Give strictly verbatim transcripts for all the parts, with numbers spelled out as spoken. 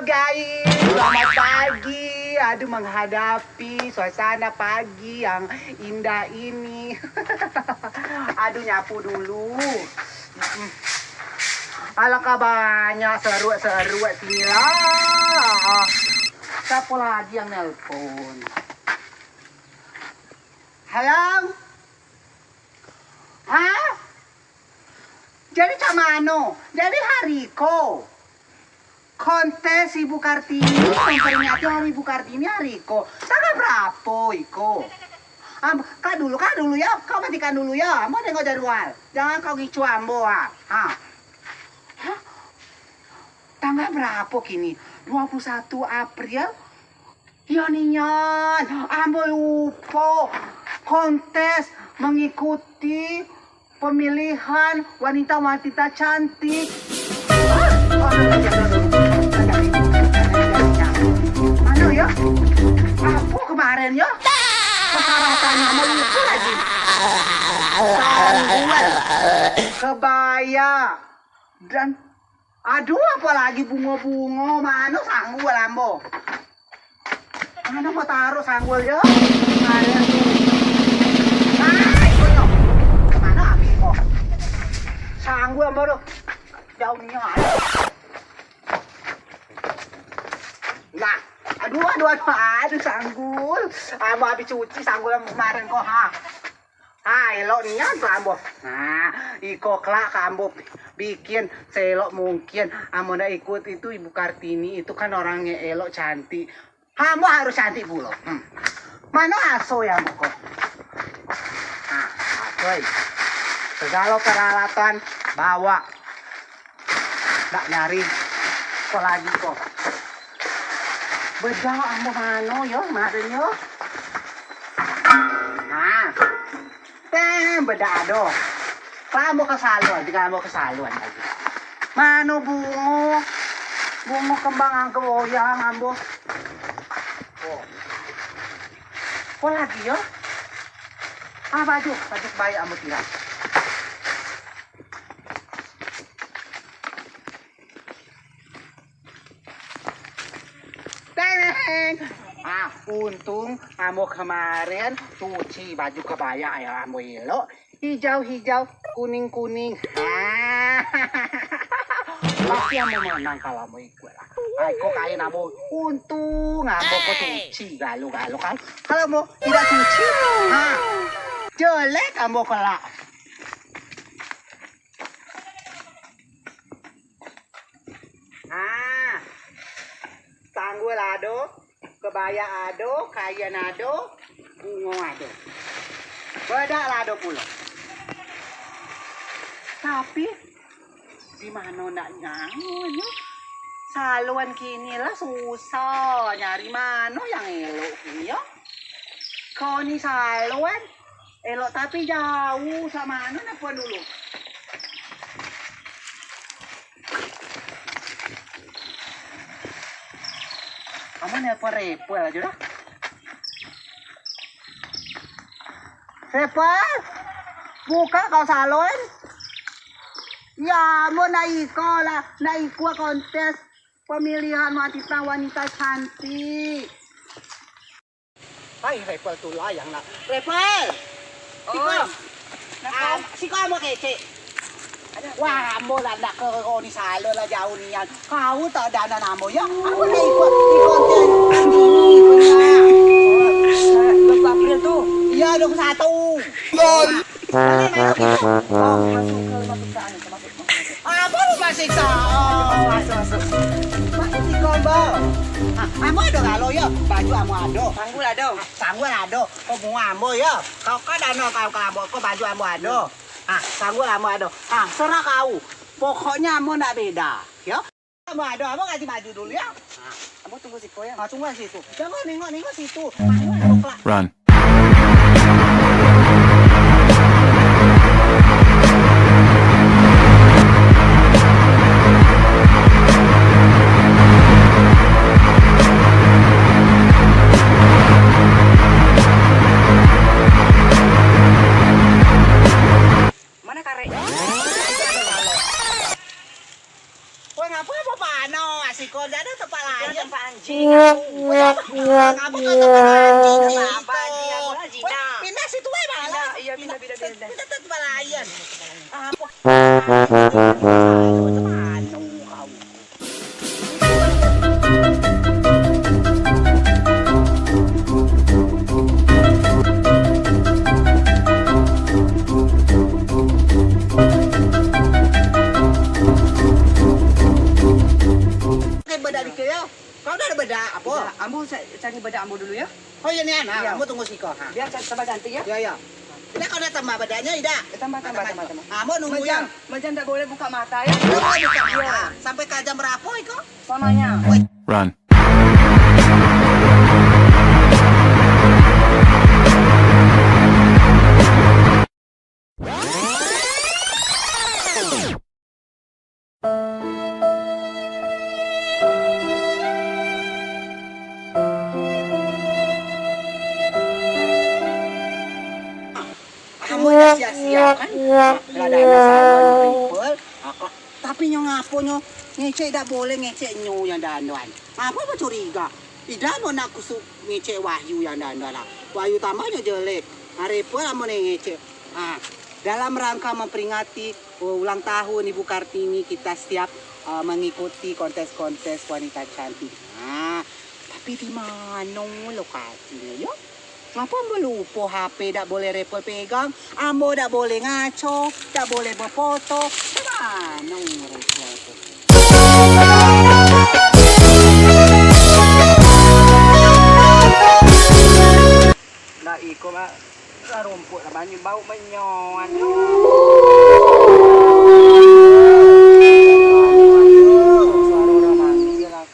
Guys, selamat pagi. Aduh, menghadapi suasana pagi yang indah ini. Aduh, nyapu dulu. Mm-mm. Alangkah banyak seruak-seruak sini lah. Siapa lagi yang nelpon? Halo? Hah? Jadi cak mano? Jadi hari ko kontes Ibu Kartini, memperingati hari Ibu Kartini hari ko. Tanggal berapo iko? Am, kak dulu, kak dulu yo, kau matikan dulu yo, ambo tengok jadwal. Jangan kau ngicu ambo, ah. Ha. Hah? Tanggal berapo kini? Dua puluh satu April? Yo nian, ambo lupo kontes mengikuti pemilihan wanita-wanita cantik. Anu yo, apo kemarin yo? Persyaratan ambo lupo lagi. Sanggul, kebaya, dan aduh, apalagi bungo-bungo, mano sanggul ambo? Mano mau taruh sanggul yo? Kemarin tu. Ah, itu yo. Kemano ambil ko? Sanggul ambo tu. Jauh nian. Nah, aduh, aduh, aduh, aduh, sanggul. Ambo habis cuci sanggul yang kemarin ko, ha. Ah, elok nian tu ambo. Nah, iko kelak ka ambo bikin seelok mungkin. Ambo ndak ikut itu Ibu Kartini itu kan orangnya elok, cantik. Ambo harus cantik pulo. Hmm. Mano aso yang ko? Nah, aso. Segalo peralatan bawa. Nak nyari ko lagi ko. Bedak ambo mano yo kemarin yo? Nah. Teh, bedak ado. Ambo ke salon, tinggal ambo ke salon lagi. Mano bungo? Bungo kembang angke goyang ambo. Oh. Ko lagi yo? Ah, baju, baju baik ambo tinggal. Teng! Ah, untung ambo kemarin cuci baju kebaya yo ambo elok. Hijau-hijau, kuning-kuning. Ah. Pasti ambo menang kalau ambo ikut lah. Ai, ko kain ambo. Untung ambo ko cuci galo-galo kan. Kalau ambo tidak cuci, ha, jelek ambo kelak. Ah, sanggul ado, kebaya ado, kain ado, bungo ado. Bedak lah ado pulo. Tapi, di mano nak nyamun yo? Salon kini lah susah, nyari mano yang elok kini yo? Ko ni salon, elok tapi jauh, sak mano nak pulang dulu? Ambo nelpon Repel ajo dah. Repel, buka kau salon. Ya, ambo nak iko lah, nak ikut kontes pemilihan wanita-wanita cantik. Hai, Repel tu lah yang nak. Repel! Siko! Oi. Napa? Ah, siko ambo kecek. Wah, ambo lah nak ke ko ni salon lah jauh nian. Kau tak ada anak ambo yo? Ambo nak ikut, ikut kontes Kartini. Dua puluh April tu. Iyo, dua puluh satu. Lol. Mana, mana, mana? Oh, masuk ke, masuk ke anu, masuk, masuk, masuk. Ambo masih tak. Oh, masuk, masuk. Masuk si Gombal. Ah, ambo ado galo yo. Baju ambo ado. Sanggul ado. Sanggul ado. Ko bungo ambo yo. Kau kan ado, kau, kau ambo, ko baju ambo ado. Ah, sanggul ambo ado. Ah, serah kau. Pokoknyo ambo ndak beda, yo. Ambo ado, ambo ganti baju dulu yo. Ah, ambo tunggu siko yo. Ah, tunggu situ. Jangan nengok-nengok situ. Ambo ado kelak. Run. Mana karetnyo? Woi, ngapo Apa mano, asiko, dak ado tempat lain. Tempat anjing. Apa kau tempat anjing? Apa anjing? Aku lah Zina. Pindah situ aja, Bang. Pindah, iya, pindah, pindah, pindah. Pindah tempat lain. Apa? Mano kau? Pakai bedak dikit ya. Kau dah ada bedak apa? Udah, ambo sa-, cari bedak ambo dulu ya. Oh iya ni anak, ambo tunggu siko ha. Biar tambah cantik ya. Ya ya. Ida kau dah tambah bedaknyo ida. Eh, tambah, tambah, tambah, tambah. Ambo nunggu ya. Majan, majan dak boleh buka mata ya. Dak boleh buka mata. Sampai ka jam berapo iko? Selamanya. Run. Ambo dah sia-sia kan. Lah dah ado salon, ripel. Tapi nyo ngapo nyo ngecek dak boleh ngecek nyo yang dandan. Apo, apo curiga? Ida mau nak kusuk ngecek Wahyu yang dandan lah. Wahyu tambah nyo jelek. Hari pun amun ngecek. Ah, dalam rangka memperingati, uh, ulang tahun Ibu Kartini, kita setiap, uh, mengikuti kontes-kontes wanita cantik. Nah, tapi di mano lokasinya yo? Ngapo ambo lupo H P dak boleh ripel pegang, ambo dak boleh ngaco, dak boleh befoto. Di mano ripel tu? Lah iko mah, lah rumput lah banyu bau menyoan. Suara orang mandi lah.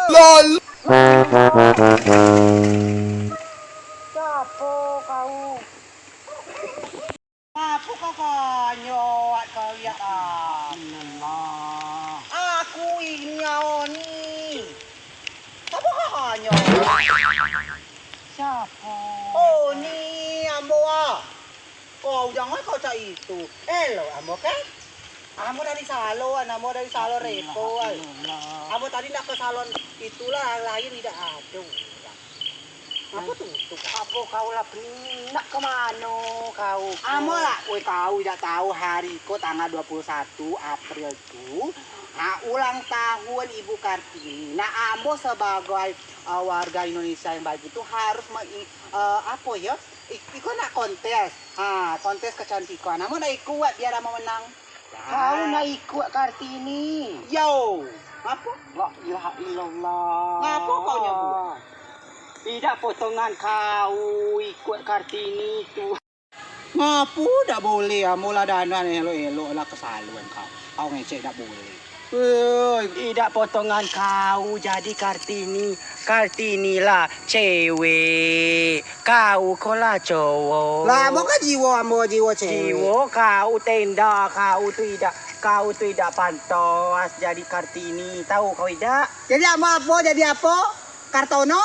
Lol. Siapo kau? Apo kau kanyo awak kau liak ah? Aku ini Oni. Apo kau kanyo? Siapo? Oni ambo ah. Kau jangan kau cak itu. Elok ambo kan? Ambo dari salon, ambo dari salon repo kan. Ambo tadi nak ke salon itulah, lain tidak ada. Apo tutup? Apo kau lah pening? Nak ke mano kau? Amo lah, weh, kau idak tahu hari ko tanggal dua puluh satu April tu, ha, ulang tahun Ibu Kartini. Nah, ambo sebagai, eh, warga Indonesia yang baik itu harus me-, i-, eh, apo yo? Ik-, iko nak kontes. Ha, kontes kecantikan. Amo nak ikuat biar amo menang. Kau nak ikut Kartini? Yo. Ngapo? La ilaha illallah. Ngapo kau nyabuak? Idak potongan kau ikut Kartini tu. Ngapo dak boleh? Amo lah dandan elok-elok lah ke salon kau. Kau ngecek dak boleh. Woi. Idak potongan kau jadi Kartini. Kartini lah cewek. Kau ko lah cowok. Lah, ambo kan jiwo, ambo jiwo cewek. Jiwo kau tenda, kau tu idak, kau tu idak pantas jadi Kartini. Tahu kau idak? Jadi ambo apo? Jadi apo? Kartono?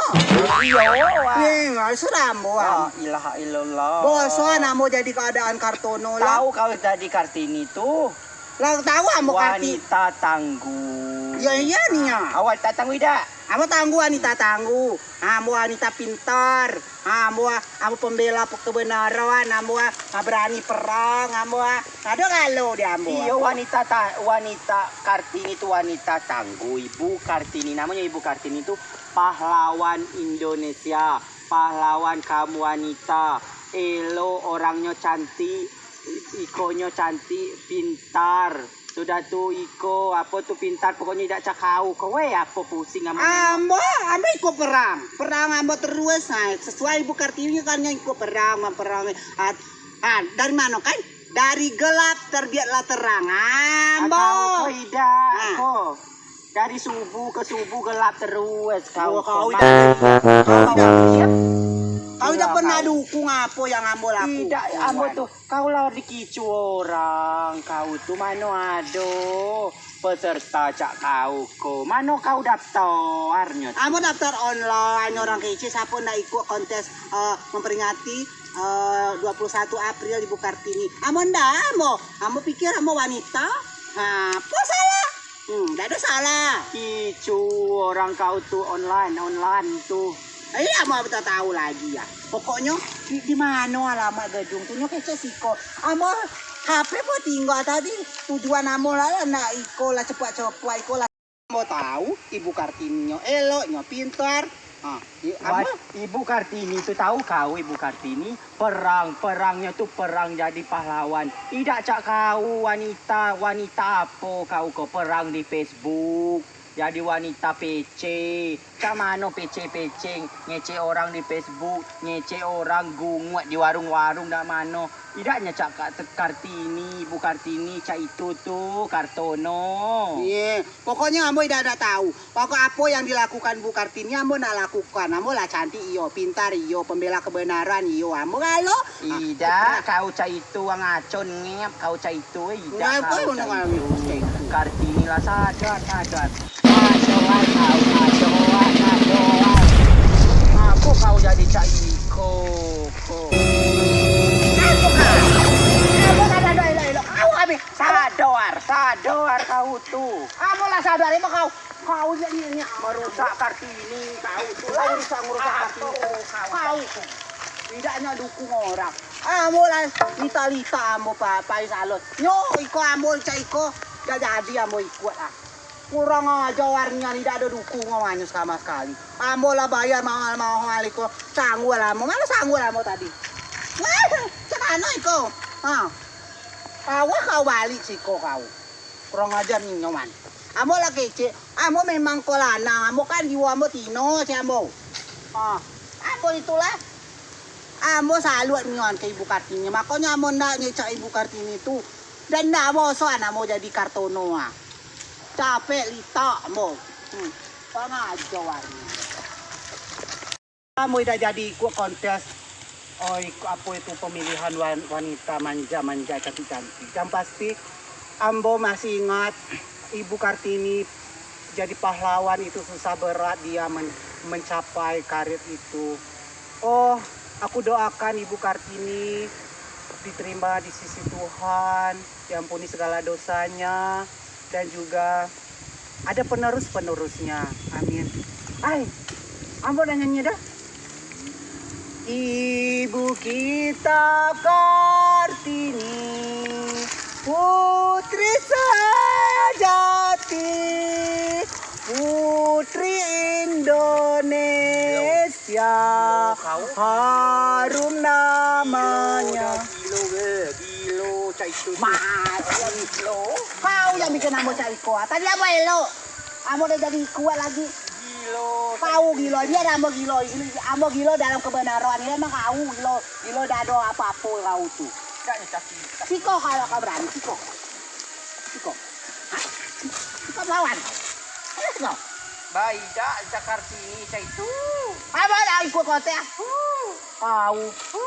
Iyo, ah. Nih, nggak sudah ambo, ah. La ilaha illallah. Bosan ambo jadi keadaan Kartono lah. Tahu kau jadi Kartini tu? Lah, tahu ambo Karti-, wanita tangguh. Iyo, iyo, nih, ya. Awak tak tangguh idak? Ambo tangguh, wanita tangguh. Ambo wanita pintar. Ambo, ambo pembela pe-, kebenaran. Ambo, ah, berani perang. Ambo, ah, ado galo di ambo. Iyo, wanita ta-, wanita Kartini tu wanita tangguh. Ibu Kartini, namanya Ibu Kartini tu pahlawan Indonesia. Pahlawan kaum wanita. Elo orangnyo cantik. I-, ikonyo cantik, pintar. Sudah tu iko, apo tu pintar, pokoknyo idak cakau ko. Weh, apo pusing ambo nengok. Ambo, ambo iko perang. Perang ambo terus, nah, sesuai Ibu Kartini kan yang iko perang, memperang. Ah, ah, dari mano kan? Dari gelap terbitlah terang. Ambo. Cakau ko idak ko. Dari subuh ke subuh gelap terus kau. Oh, kau ko. Idak, kau idak pernah dukung apo yang ambo lakukan. Idak, ambo tu Kau lah dikicu orang, kau tu mano ado peserta cak kau ko. Mano kau daftarnyo tu? Ambo daftar online, orang kecil, siapo ndak ikut kontes, eh, memperingati, eh, dua puluh satu April Ibu Kartini. Ambo ndak, ambo. Ambo pikir ambo wanita. Ha, apo salah? Hmm, dak ada salah. Icu orang kau tu online, online tu. Iya, mau tak tahu lagi ya. Pokoknya di, di mana alamat gedung tu? Nyo kecek siko. Amo H P pun tinggal tadi. Tujuan amo lah, lah nak iko lah cepat-cepat iko lah. Mau tahu Ibu Kartini nyo elok, nyo pintar. Ha, i- Wah, apa? Ibu Kartini tu tahu kau Ibu Kartini? Perang, perangnya tu perang jadi pahlawan. Idak cak kau wanita, wanita apa kau ke perang di Facebook? Jadi wanita P C. Cak mano P C-P C ngecek orang di Facebook, ngecek orang gunguak di warung-warung dak mano. Idaknya cak Kak Te- Kartini, Ibu Kartini, cak itu tu, Kartono. Iya, pokoknya ambo idak ada tahu. Pokok apa yang dilakukan Bu Kartini, ambo nak lakukan. Ambo lah cantik iyo, pintar iyo, pembela kebenaran iyo. Ambo kalau Idak, kau cak itu, wang acon ngep, kau cak itu, eh, idak. Enggak, kau boy, cak itu. Kartini lah sadar, sadar. Sadar kau, sadar, sadar. Apa kau jadi cak iko? Apa kau? Apa kau sadar elok-elok? Kau habis. Sadar, sadar kau tu. Apa lah sadar, emang kau? Kau jadi ini merusak Kartini, kau tu lah urusan merusak Kartini. Kau. Tidaknya dukung orang. Ambo lah lita-lita ambo pa, pai salon. Nyo, iko ambo cak iko. Dak jadi ambo ikut lah. Kurang ajar warnian, tidak ada dukung amanyo sama sekali. Ambo lah bayar mahal-mahal iko. Sanggul ambo, mana sanggul ambo tadi? Wah, cak mano iko? Ha. Awas kau balik siko kau. Kurang ajar ninyo man. Ambo lah kecek. Ambo memang ko lanang. Ambo kan jiwa ambo tino si ambo. Ah, ambo itulah. Ambo salut nian ke Ibu Kartini. Makonyo ambo ndak ngecek Ibu Kartini tu. Dan ndak bosan ambo jadi Kartono ah. Capek litak ambo. Hmm. Pangajo warni. Ambo idak jadi ikut kontes, oh, ikut apa itu, pemilihan wan- wanita manja-manja, cantik-cantik. Yang pasti ambo masih ingat Ibu Kartini jadi pahlawan itu susah berat dia men- mencapai karir itu. Oh, aku doakan Ibu Kartini diterima di sisi Tuhan, diampuni segala dosanya, dan juga ada penerus-penerusnya. Amin. Ai, ambo dah nyanyi dah. Ibu kita Kartini, putri sejati, putri Indonesia, harum namanya. Gilo, gilo, cak itu. Mati. Kau yang bikin ambo cak iko. Tadi ambo elok. Ambo dah jadi kuat lagi. Gilo. Kau gilo, biar ambo gilo. Ambo gilo dalam kebenaran. Ini emang kau gilo. Gilo dah ada apa-apa kau tu. Siko kalau kau berani, siko. Siko. Hah? Siko melawan. Ayo siko. Baik, cak Kartini, cak itu. Ambo dah ikut kote. Kau,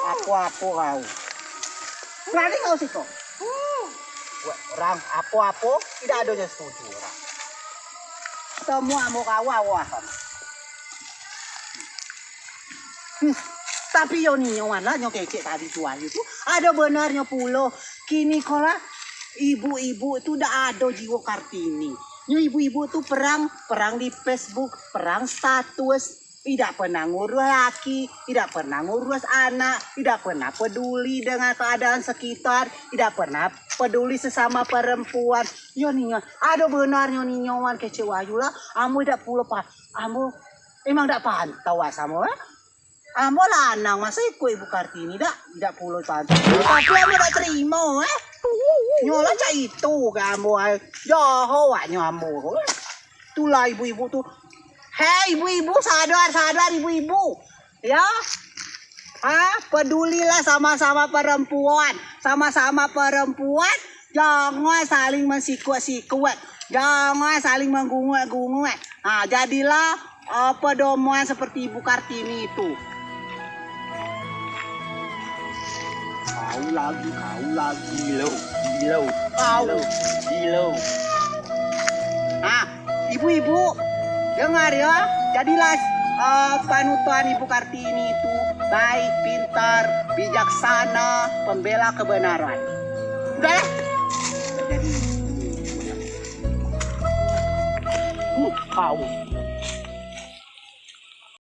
apa-apa kau. Berani kau siko. Buat orang apa-apa, tidak ada yang setuju orang. Semua mau kau awak sama. Hmm. Tapi yo ninyo lah, nyo kecek tadi tu ayu tu. Ada benarnya pulo. Kini kolah ibu-ibu tu dak ada jiwa Kartini. Nyo ibu-ibu tu perang, perang di Facebook, perang status. Tidak pernah ngurus laki, tidak pernah ngurus anak, tidak pernah peduli dengan keadaan sekitar, tidak pernah peduli sesama perempuan. Yo ninyo, ada benarnya ninyo wan kecek wayu lah. Ambo tidak pulo pa, ambo emang tidak pantau asamo lah. Ambo lanang masa ikut Ibu Kartini dak, tidak pulo pantau. Tapi ambo tidak terima eh. Nyolah cak itu ke ambo ai. Jaho wak nyo ambo. Itulah ibu-ibu tu. Hei ibu-ibu, sadar, sadar ibu-ibu. Ya. Ah, pedulilah sama-sama perempuan. Sama-sama perempuan, jangan saling mensikut-sikut. Jangan saling menggungut-gungut. Ah, jadilah uh, pedoman seperti Ibu Kartini itu. Kau lagi, kau lagi. Gilo, gilo, kau. Gilo, gilo. Ah, ibu-ibu, dengar ya. Jadilah uh, panutan Ibu Kartini itu baik, pintar, bijaksana, pembela kebenaran. Udah lah. Jadi Pau.